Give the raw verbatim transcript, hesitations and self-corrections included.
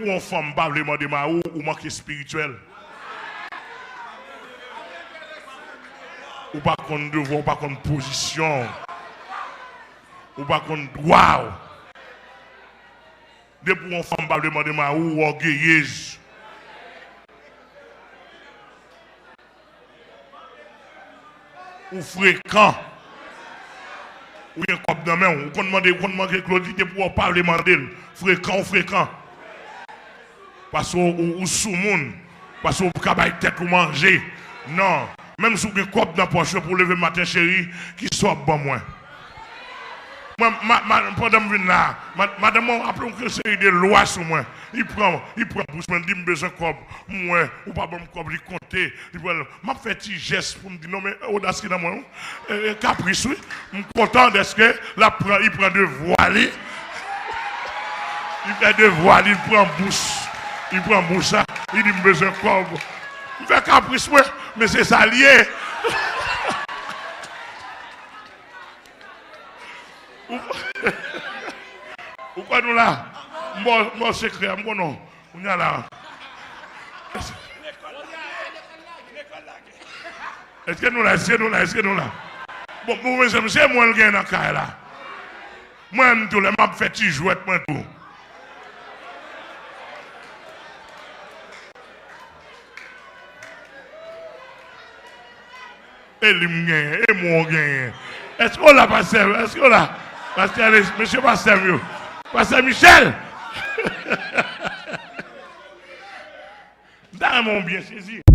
Depi yon fanm pa vle mande mari w, ou manke espirityèl. Ou pa konn devwa, ou pa konn pozisyon w. Ou pa konn dwa w. Depi yon fanm pa vle mande mari w, ou ògeyez. Ou frekan. Ou gen kòb nan men w. Ou konn mande, ou konn mande Claude, li depi w pa vle mande l. Frekan, ou frekan. Paske ou, ou, ou soumoun. Paske ou ka bay tèt ou manje. Non. Menm si w gen kòb nan pòch ou pou w leve maten, cheri, kisa w ap ban mwen? Mwen, ma, ma, pandan m vin la, ma, madanm mwen ap yon seri de lwa sou mwen. Li pran, li pran bous mwen, li di m bezwen kòb. M wè, ou pa ban m kòb, li konte. Li pran, m ap fè ti jès pou m di, non, men odas ki nan mwen, wi. E, e, kapris, wi. M kontan dèske l ap pran, li pran devwa li. Li fè devwa li, li pran bous. Li pran bous la, li di m bezwen kòb. M fè kapris, mwen, men se sa l ye. Ou, ou kwè nou la? M ba w, m ba w sekrè a, m konnen w. Kounye a la. Èske nou la? Èske nou la? Èske nou la? Bon, bon, mezanmi, se mwen l gen nan kay la. Mwen menm tou, lè m ap fè ti jwèt mwen tou. E li m genyen, e mwen w genyen. Èske w la, pastè? Èske w la? Pastè Alex, mesye pastè m yo. Pastè Michel! M ta renmen w byen sezi.